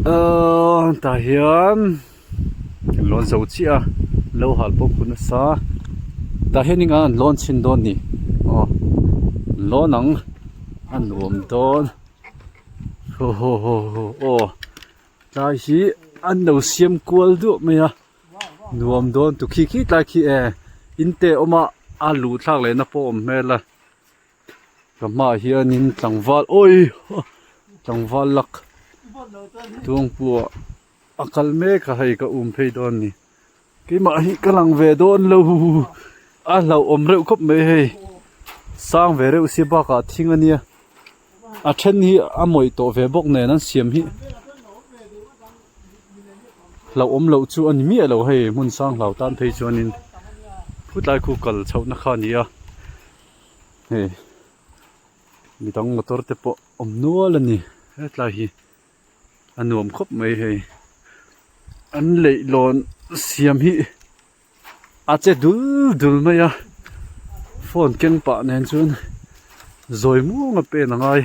Ahh tah hian an lawn zo chiah a lo hal pawh khu nasa tah hian eng an lawn chhin dawn ni aw lawn ang a nuam dawn haw haw haw haw aw tlai hi an lo siam kual duah mai a nuam dawn tu khi khi tlai khi e in te awm a a luh thlak leh na pawh a awm hmel a. Ka hmaah hianin tlangval awii tlangval lak tuangpuah a kal mek a hei ka um phei dawn a ni keimah hi ka lang ve dawn lo a hlauhawm reuh khawp mai hei sang ve reuh sia bakah thing a nia a then hi a mawih tawh ve bawk nen an siam hi hlauhawm loh chu a ni miah lo hei hmun sang hlau tan phei chuanin khutlai khu kal chhohna kha a ni a. Hei midang motor te pawh awm nual a ni hetlai hi a nuam khawp mai hei an leihlawn siam hi a che dul dul mai a phone keng pah nen chuan zawi muang a pen a ngai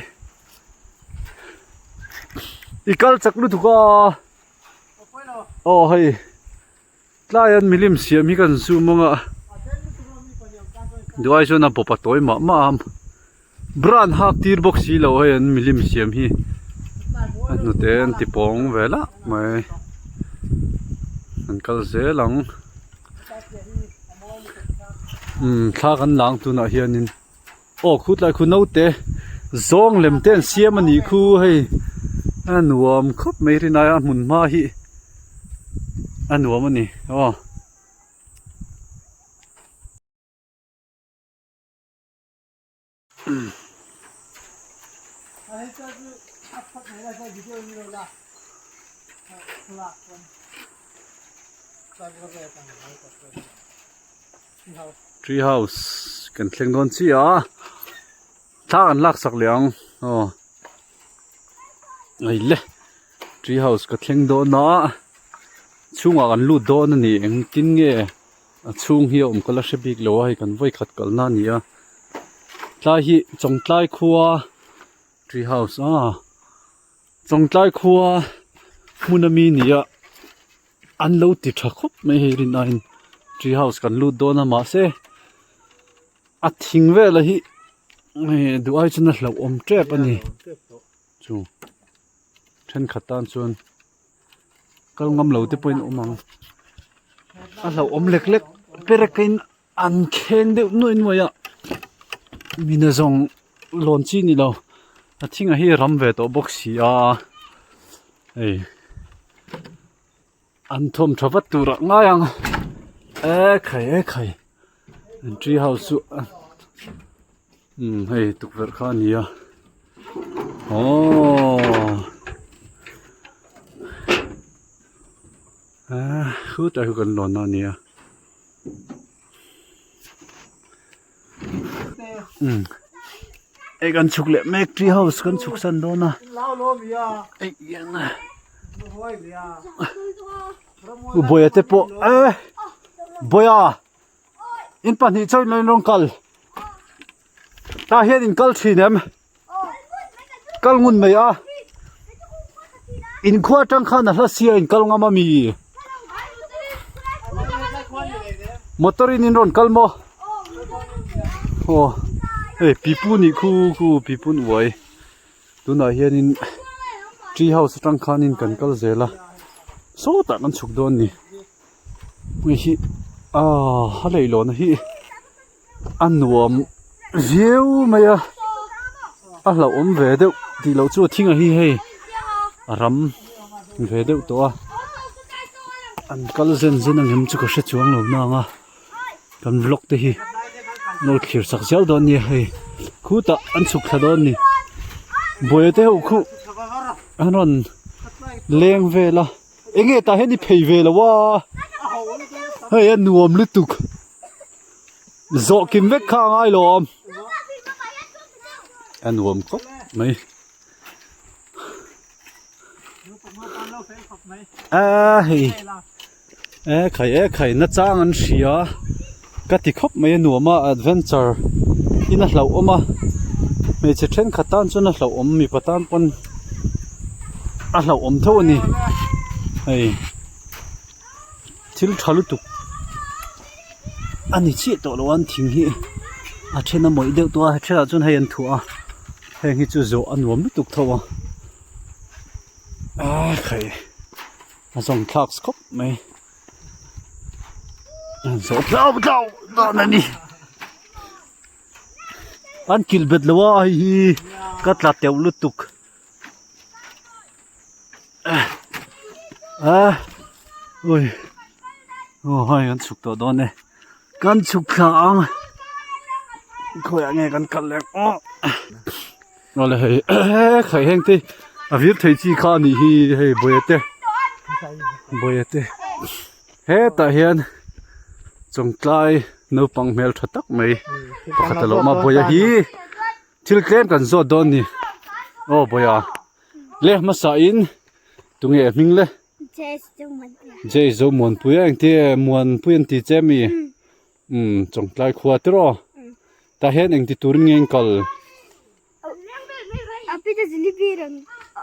i kal chak lutuk a aw hei. Tlai an milim siam hi kan zoom ang a duai chuan a bawp a tawi mah mah a bra an hak tir bawk si lo hei an milim siam hi a hnute an ti pawng ve lah mai an kal zel ang umm thla kan lang tunah hianin. Aw khutlai khu naute zawng lem te an siam a nih khu hei a nuam khawp mai rin aia hmun hma hi a nuam a ni aw. Tree house kan thleng dawn chiah a thla an lak sak leh ang aw hei le tree house ka thleng dawn a chhungah kan lut dawn a ni engtin nge a chhung hi a awm ka la hre bik lo a hei kan vawi khat kalna a ni a tlai hi chawngtlai khua tree house a chawngtlai khua hmun ami ni a. An lo ti tha khawp mai hei rin aiin tree house kan lut dawn a mahse a thing vel hi hei duh ai chuan a hlauhawm tep a ni chu thenkhat tan chuan kal ngam lo te pawhin awm ang a hlauhawm lek lek perek in an kheng deuh nuai nuai a mina zawng lawn chi ni lo a thing ah hi ram ve tawh bawk si a hei. An thawm tha vat tur ah ngai ang e khai e khai an tree house chu umm hei tukverh kha a ni a aww ah khutah hi kan lawn na a ni a umm hei kan chhuk leh mek tree house kan chhuk san dawn a hei hian u bawia te pawh eh bawia in pahnih chauh in rawn kal tah hian in kal thin em kal ngun mai a inkhua atang khan a hla sia in kal ngam ami motor in in rawn kal maw aw hei pipu nih khu khu pipu uai tunah hianin tree house atang khanin kan kal zel a sawtah kan chhuk dawn a ni hei hi ah a leihlawn hi. A nuam viau mai a a hlauhawm ve deuh tih loh chu a thing a hi hei a ram ve deuh tawh a an kal zen zen ang em chu ka hre chuang lo nang a kan vlog te hi lo thlir chak zel dawn nia hei khutah an chhuk thla dawn a ni buai te ho khu an rawn leng vel a enge tah hian i phei ve lo a hei a nuam lutuk. Zawh kim vek kha a ngai lo awm. A nuam khawp mai. A hei e khai e khai na chang an hria ka ti khawp mai a nuam a adventure in a hlauhawm a hmeichhe thenkhat tan chuan a hlauhawm mipa tan pawn. a hlauhawm tho a ni hei thil tha lutuk a ni chiah tawh lo a an thing hi a then a mawih deuh tawh a a thenah chuan hei an thuah a heng hi chu zawh a nuam lutuk tho a ah khai a zawng thlak khawp mai zawh tlau tlau dawn a ni. An kilh bet lo a hei hi ka tla teuh lutuk a ui aw hei kan chhuk tawh dawn e kan chhuk thla ang khawiah nge kan kal leh ang aw awle hei khai heng te a vir thei chi kha a nih hi hei bawih te bawih te hetah hian chawngtlai naupang hmel tha tak mai pakhat a lo awm a bawih hi thil tlem kan zawt dawn a ni aw bawih a le hmasa in tunge a hming le Jay Zomuanpuia engtia Muanpui an ti che mi umm chawngtlai khua te rawh tah hian engti turin nge an kal. A pi te jalebi rawn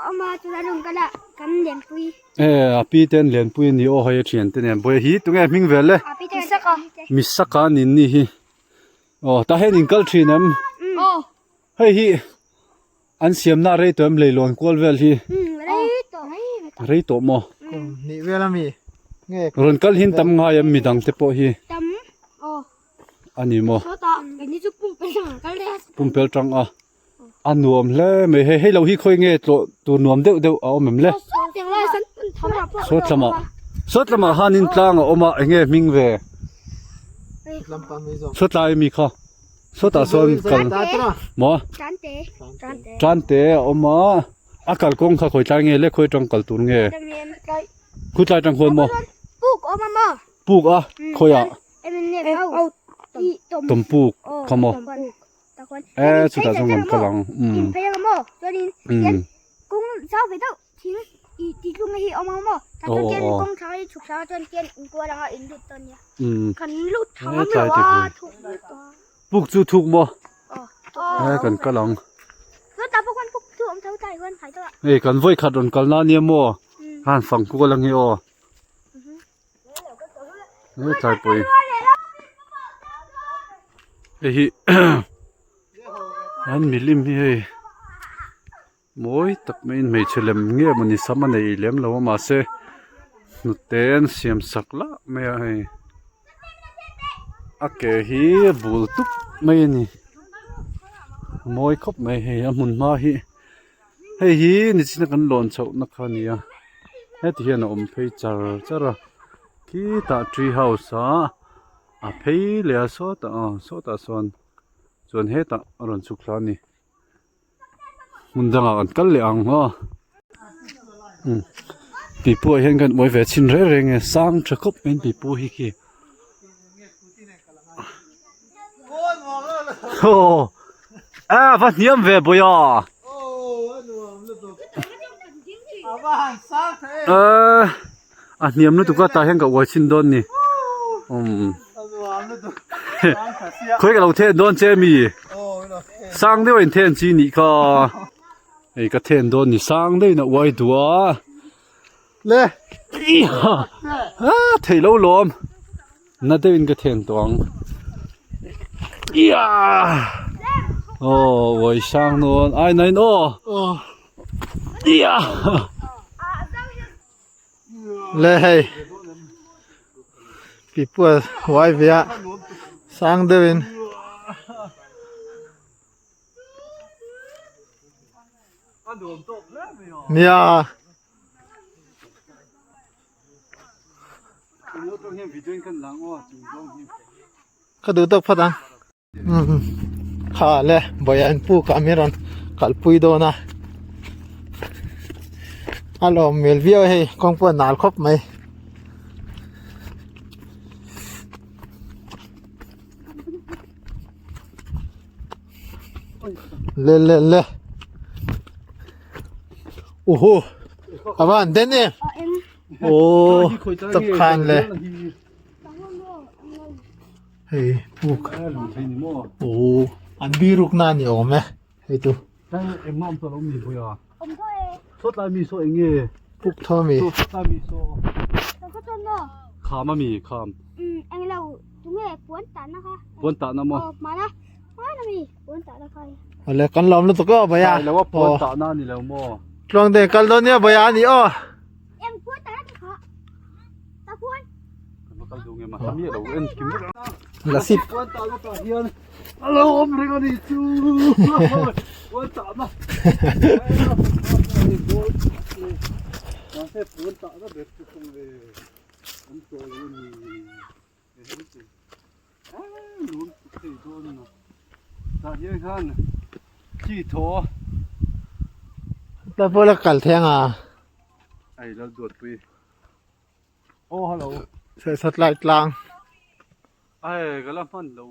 awm a chuan a rawn kal a kan lenpui. E a pi te an lenpui a ni aw hei a thian te nen bawihi tunge hming vel e Misaka Misaka a nin ni hi aw tah hian in kal thin em aw hei hi an siamna a rei tawh em leilawn kual vel hi rei tawh rei tawh maw kum hnih vel a mi nge rawn kal hin tam ngai em midang te pawh hi tam aw a ni maw pumpel tang a a nuam hle mai hei hei lo hi khawi nge tlawh tur nuam deuh deuh a awm em le sawt lamah sawt lamah hanin tlang a awm a eng nge hming ve sawt lai ami kha sawtah sawn kal maw tan te a awm a a kalkawng kha khawi tlai nge le khawi tang kal tur nge khutlai tang khawn maw puk a khawiah Tawmpuk kha maw e chutah chuan kan kal ang umm umm aw aw aw umm hetlai te khi puk chu thuk maw e kan kal ang hei kan vawikhat rawn kal na ania maw han fang kual ang hi aw. He tlaipui hei hi an milim hi hei mawi tak maiin hmeichhe lem nge mawni sam a nei lem lo a mahse hnute an siam sak lah mai a hei a ke hi a bul tup mai a ni mawi khawp mai hei a hmun hma hi. Hei hi nichina kan lawn chhoh na kha a ni a heti hian a awm phei char char a khitah tree house ah a phei leh a sawtah aw sawtah sawn chuan hetah a rawn chhuk thla a ni hmun dangah kan kal leh ang aw umm pipu ah hian kan uai ve chhin reng reng e sang tha khawp mai pipu hi khi aw a va hniam ve bawi a a hniam lutuk a tah hian ka uai chhin dawn ni umm khawi ka lo then dawn che mi sang deuh a in then chi nih kha hei ka then dawn ni sang deuh in a uai duh a. Le a thei lo lawm na deuh in ka then tawh ang ia aw uai sang nawn ai nine aw ia le hei pipu uai ve a sang deuh in. Nia. Ka duh tawk phawt ang. Kha le bawih an puk ah min rawn kalpui dawn a. A lawm hmel viau a hei kawng pawh a nal khawp mai. Le le le. Uhu. Avan den em. Oh, tap khan le. Hei puk. Oh, an biruk na ni awm e. Hei tu. Sawtlai mi saw eng nge? Puk tho mi. Sawtlai mi saw. Kham a mi kham. Puan tahna maw? Awle kan lawm lutuk aw Baya. Sai lo a puan tahna a ni lo maw? Tluang den kal dawn nia Baya a ni aw. Kan va kal duh nge ma mi a lo en kim vek a. Lasip. Puan tahna tah hian a lo awm reng a ni chu. Puan tahna. Mahse puan tahna ber chu kawng ve awm tawh lo a ni. Tah hian khan chi thaw Ta pawh la kal theng a. Ai lal duat pui. Oh hello. Sat lai tlang. Ai ka la hman lo.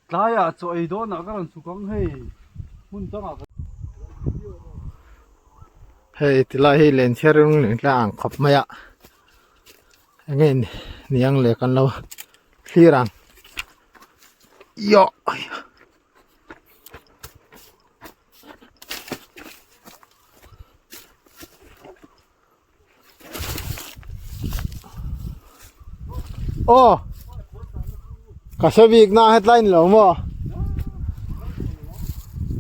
Tlaiah chaw ei dawnah ka rawn chhuk ang hei hmun dangah ka Hei tilai hi len chhiar ring leng tlang ang khawp mai a enge niang le kan lo thlir ang ioh. Aw ka hre bik na hetlai ni lo maw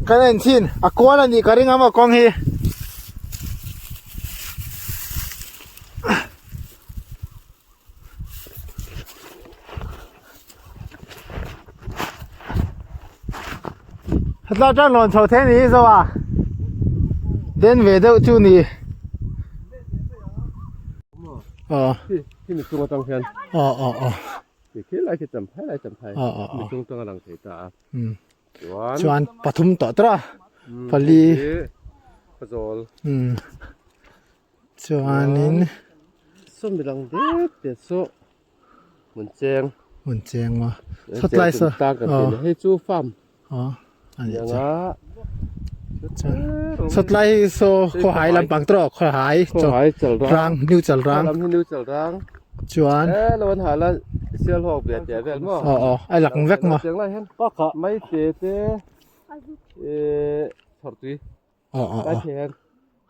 kan en chhin a kual a nih ka ring a maw kawng hi hetlai atang lawn chho thei a ni hi zo a den ve deuh chu ni aw Khi mi chung atang hian aw aw aw khi khi lai khi champhai lai champhai aw aw mi aw chung tang a lang thei ta a um chuan chuan pathum tawh tawh a pali Khawzawl um chuanin sawmi lang det te chu hmun cheng hmun cheng maw sawtlai saw tang kan tih hei chu farm aw a nih chu chuan sawtlai hi saw khawhai lampang tawh khawhai khawhai chalrang new chalrang lam hi new chalrang chuan e lo an hala sial hawk ve te vel maw aw aw a lang vek maw cheng lai hian pakhat mai te te e chhawrtui Aw aw aw.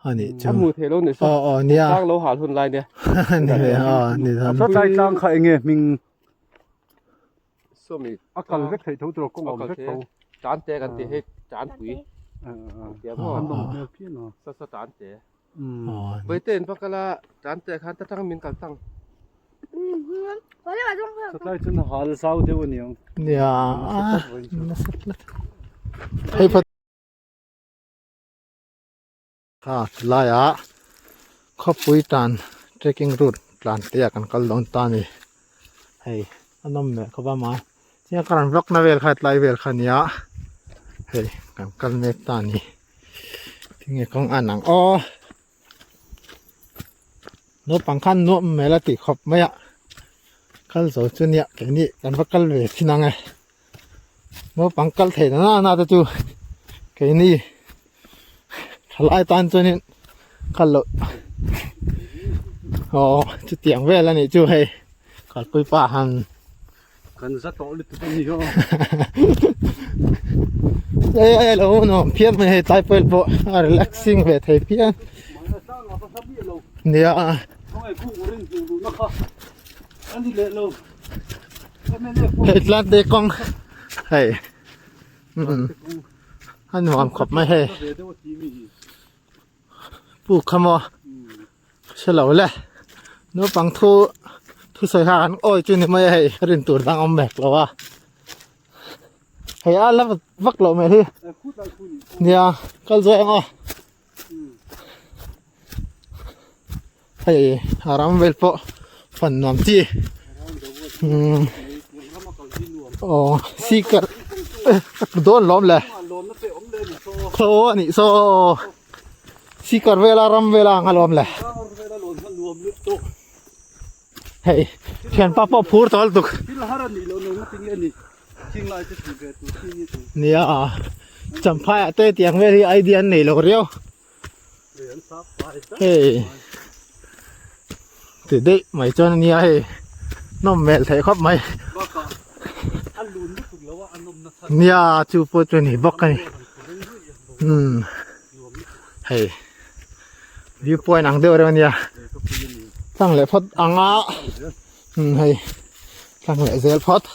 A nih chu. A hmu thei lo ni saw. Aw aw nia. Tlang lo hal hun lai nia. Ni ve aw ni than. Sawtlai tlang kha enge hming Sawmi. A kal vek theih tho tur kawng awm vek tho. Tan te kan ti hei tan pui. An awm hmel phian a. Saw saw tan te. Vaite in pakala tan te khan ta tang min kal tang. Sawtlai chuan hal zau deuh a niang. Nia. Hei phat. Kha tilaiah khawpui tan trekking route tlan te ah kan kal dawn ta a ni hei a nawm leh khawp a mahse chiang ka rawn vlog na vel kha tlai vel kha a nia hei kan kal mek ta a ni tinge kawng an ang aw naupang khan nuam hmel a tih khawp mai a kal zo chu nia keini kan va kal ve thin ang e. Naupang kal theih na na te chu keini thalai tan chuanin kal loh aw chutiang vel a nih chu hei kalpui pa han kan za tawh lutuk a ni aw ei ei lo nuam phian mai hei tlai pawh pawh a relaxing ve thei phian nia Hei tlante kawng hei a nuam khawp mai hei puk kha maw hre lo le naupang thu thusawi kha an awi chu ni mai a hei rin tur dang awm vek lo a hei a la vak loh mai hi nia kal zawk ang aw. Hei a ram vel pawh fan nuam chi umm aw seeker ka tlu dawn lawm le khaw a nih saw seeker vela ram vela ang alawm le hei thianpa pawh phur tawh lutuk nia champhai ah te tiang vel hi idea an nei lo riau. Hei ti daih mai chuan a nia hei nawm hmel theih khawp mai nia chu pawh chu a ni bawk a ni umm. Hei view point ang deuh reuh ania tlang leh phawt ang a umm hei tlang leh zel phawt.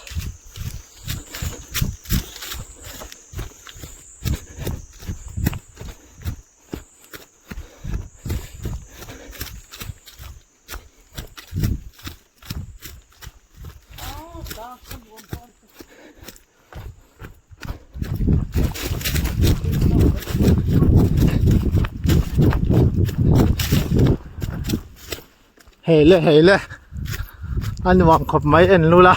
Hei le hei le a nuam khawp mai en lul a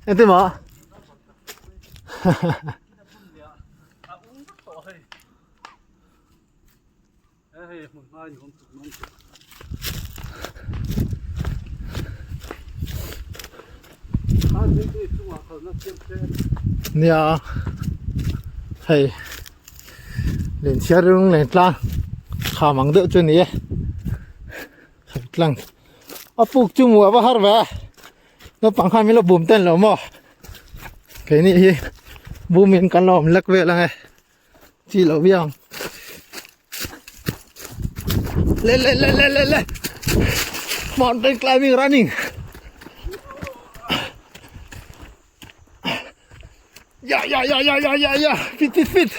engtin maw Nia hei len chhiar rawng len tlang kham ang deuh chu a ni e tlang a puk chu hmuh a va har ve naupang khan min lo bum ten lo maw keini hi bumin kan lo awm lek vel ang e. Chi loh viau ang. Le le le le le le. Mountain climbing running. Ya ya ya ya ya ya ya. Fit fit fit.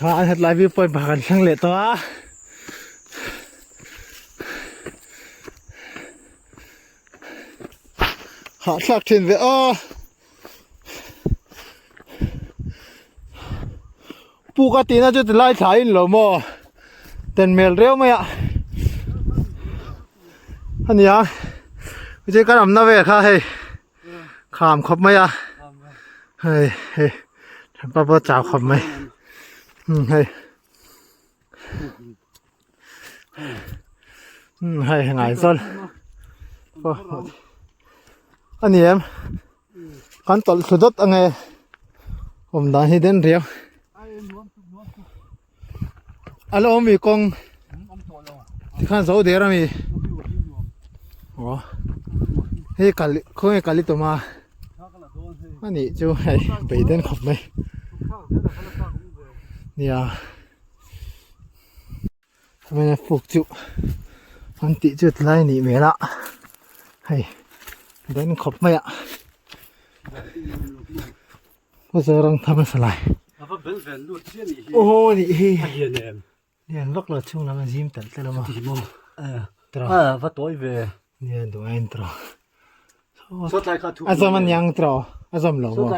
Kha hetlai view point pakhat kan thleng leh tawh a. Hahthlak thin ve aw. Puk a tihna chu tilai thla in lo maw ten mel reu mai a a nia chu kan awmna vel kha hei kham khawp mai a hei hei pa pawh chau khawp mai hei. Hei ngai zawl a ni em kan tawlh thlu dawt ange awm dan hi den riau a la awm mi kawng tikhan zo der ami aw hei kal khawnge kal i tum a a nih chu hei beiden khawp mai nia. Hmela fuk chu an tih chu tlai a nih hmel a hei den khawp mai a Mizoram thar hmasa lai aw nih hi lian vak lo chhung lam a zim telh telh a maw duh a intro a zawm aniang tiraw a zawm lo maw.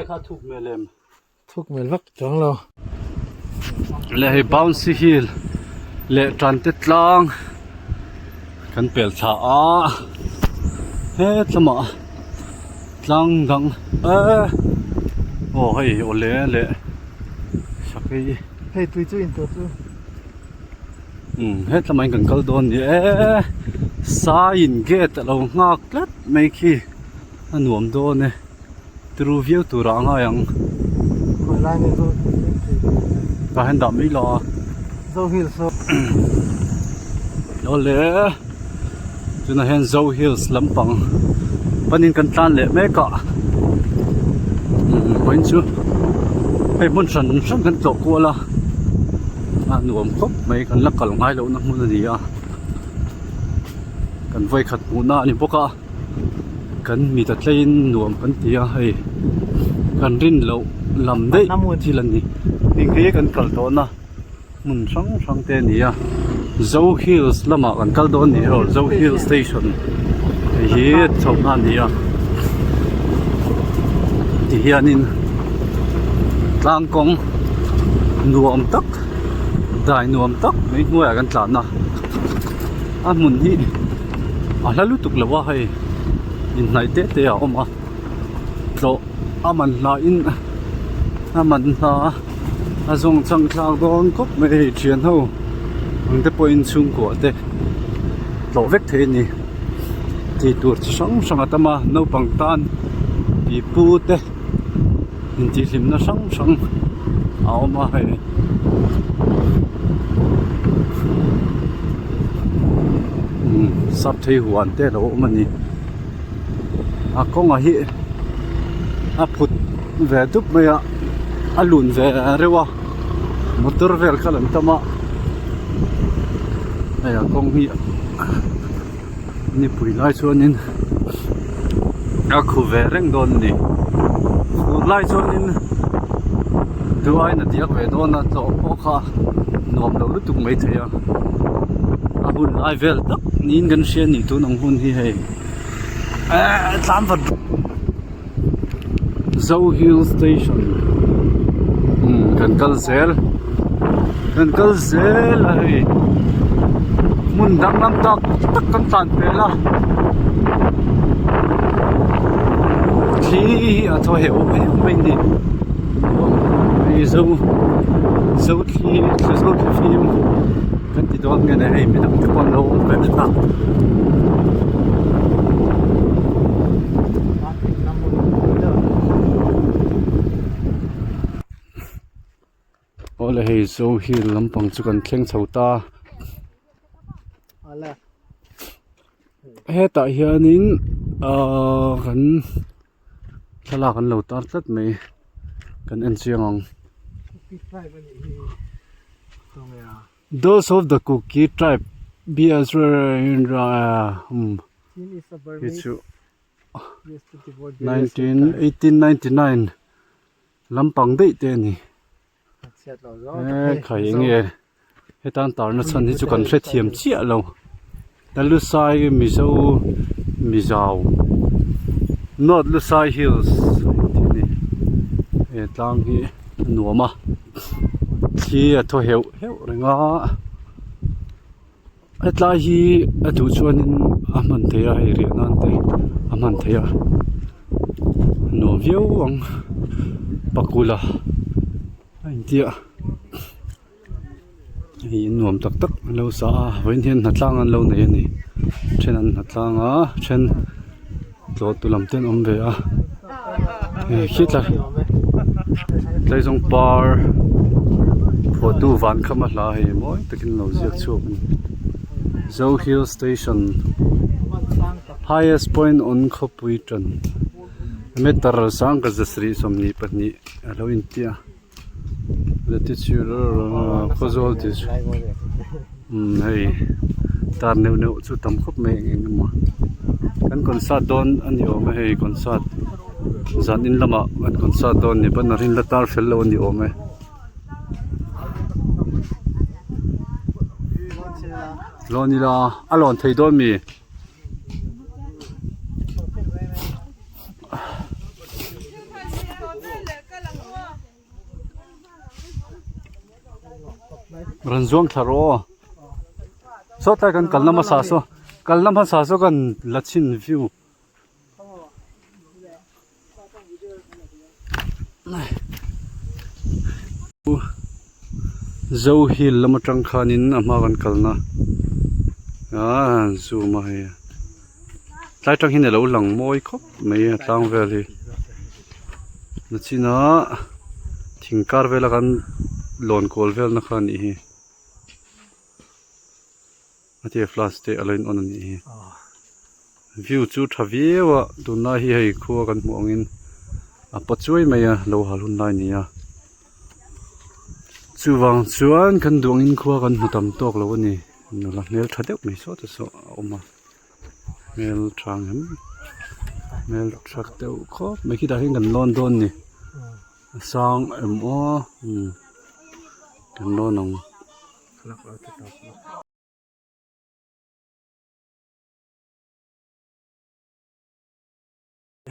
Thuk hmel vak chuang lo. Leh hei bouncy hill leh tante tlang kan pel thla a hetlama tlang dang eee aw hei awle leh sakei hei tui chu in tur chu umm hetlama in kan kal dawn ni e saiin gate a lo nghak tlat mai khi a nuam dawn e. Turu viau turah a ngai ang. Tah hian dah mai lo a. Awle tunah hian Zo Hills lampang panin kan tlan leh mek a vawiin chu hei hmun hran hran kan tlawh kual a a nuam khawp mai kan la kal ngai lohna hmun a ni a kan vawikhat hmuhna a ni bawk a. Kan mit a tleiin nuam kan ti a hei kan rin loh lam daih thil a ni heng hi kan kal tawhna hmun hrang hrang te a ni a Zo Hills lamah kan kal dawn ni erawh Zo Hills station hei hi chhohna a ni a tihianin tlang kawng nuam tak dai nuam tak mai hnuaiah kan tlan a a hmun hi. A hla lutuk lo a hei inhnaih te te a awm a. tlawh a man hla in a man hla a zawng chang thlak dawn khawp mai hei thian ho ang te pawhin chhungkua te tlawh vek thei a ni tih tur chi hrang hrang a tam a naupang tan pipu te intihhlimna hrang hrang a awm a hei. Sap thei huan te a lo awm a ni a kawngah hi a phut ve dup mai a a lun ve reuh a motor vel kha an tam a hei a kawng hi nipui lai chuanin a khu ve reng dawn a ni fur lai chuanin duh aiin a diak ve dawn a tlawh pawh kha nuam lo lutuk mai thei a a hun lai vel tak niin kan hria a ni tun ang hun hi hei ehh tlan vat Zo Hill Station umm kan kal zel kan kal zel a hei hmun danglam tak tak kan tlan pel a thli hi a thaw heuh heuh mai a ni hei zo zo thli zo thli fim kan ti dawn nge ni hei midang te pawh an lo awm ve ta. Awle hei zo hill lampang chu kan thleng chho ta hetah hianin ahh kan thlalak an lo tar tlat mai kan en chiang ang. Those of the Kuki tribe be as um hi chu 19 1899 lampang daih te a ni e khai eng nge hetan tarna chhan hi chu kan hrethiam chiah lo Lusai Mizo Mizau North Lusai Hills tih a ni he tlang hi a nuam a. Thli a thaw heuh heuh reng a hetlai hi a duh chuanin a hman theih a hei riah nan te a hman theih a nuam viau ang pakula a intia hei in nuam tak tak an lo sa a vawiin hian hnatlang an lo nei a ni then an hnatlang a then tlawh tu lam te an awm ve a hei khitah tlaizawng par phuahtu van kham a hla hei mawi takin an lo ziak chhuak a ni zo hill station highest point on khawpui tan meter sangkhat zasarih 22 a lo intia. Khawzawl tih chu umm hei tar neuh neuh chu tam khawp mai eng eng emaw kan concert dawn a ni awm a hei concert zan in lamah kan concert dawn a ni banner hi an la tar fel lo a ni awm e. Lawn ila a lawn thei dawn mi? Rawn zuang thla rawh aw saw tlai kan kalna hmasa saw kalna hmasa saw kan la chhin view Zo hill lam atang khanin a hma kan kalna ah zoom a hei tlai tang hian alo lang mawi khawp mai a tlang vel hi nachina thing kar vela kan lawn kual vel na kha anih hi a tia flash te alo in on anih hi view chu tha viau a tunlai hi hei khua kan hmuh angin a paw chuai mai a lo hal hun lai a ni a chuvang chuan kan duh angin khua kan hmu tam tawk lo a ni nula hmel tha deuh mai saw te saw a awm a. Hmel tha ang em hmel tha deuh khawp mai khitah hian kan lawn dawn a ni a sang em aw umm kan lawn ang.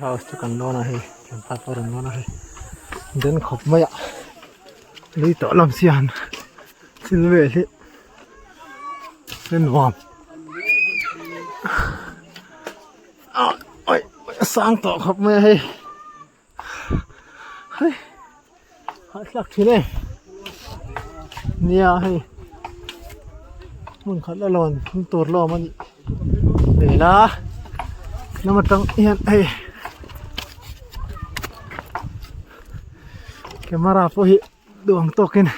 House chu kan lawn a hei thianpa pawh a rawn lawn a hei den khawp mai a lei tawh lam sian thil vel hi a nuam a sang tawh khawp mai a hei. Hei hahthlak thin e nia hei hmun khat la lawn hmun tur lawm a nih hmel a lam atang hian hei camera pawh hi duh ang tawkin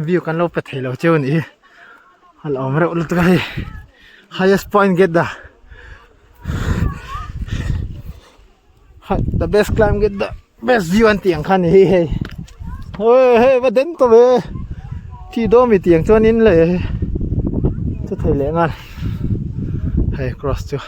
view kan lo pe thei lo cheu a nih hi a la awm reuh lutuk a hei highest point get the the best climb get the best view an tih ang kha a ni hi hei hei hei va den tawh ve thi dawn mi tih ang chuan in leh chu thei leh nghal hei cross chu.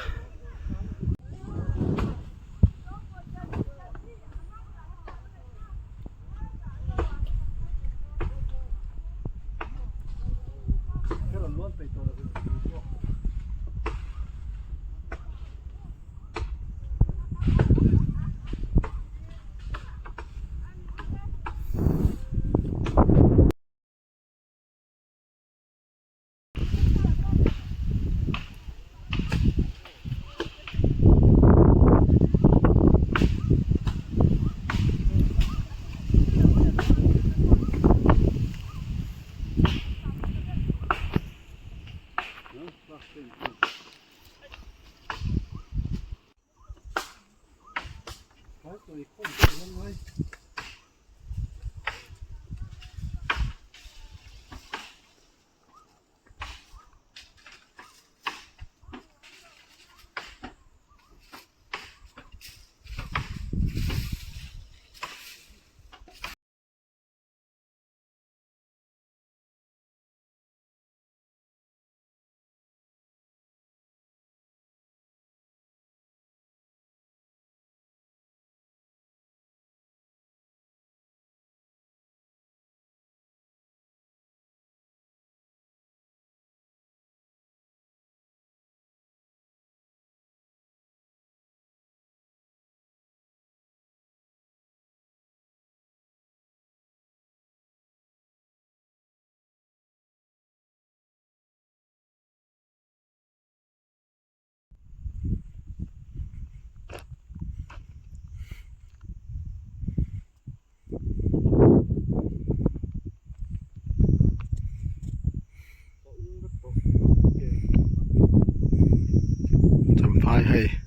Champhai hei.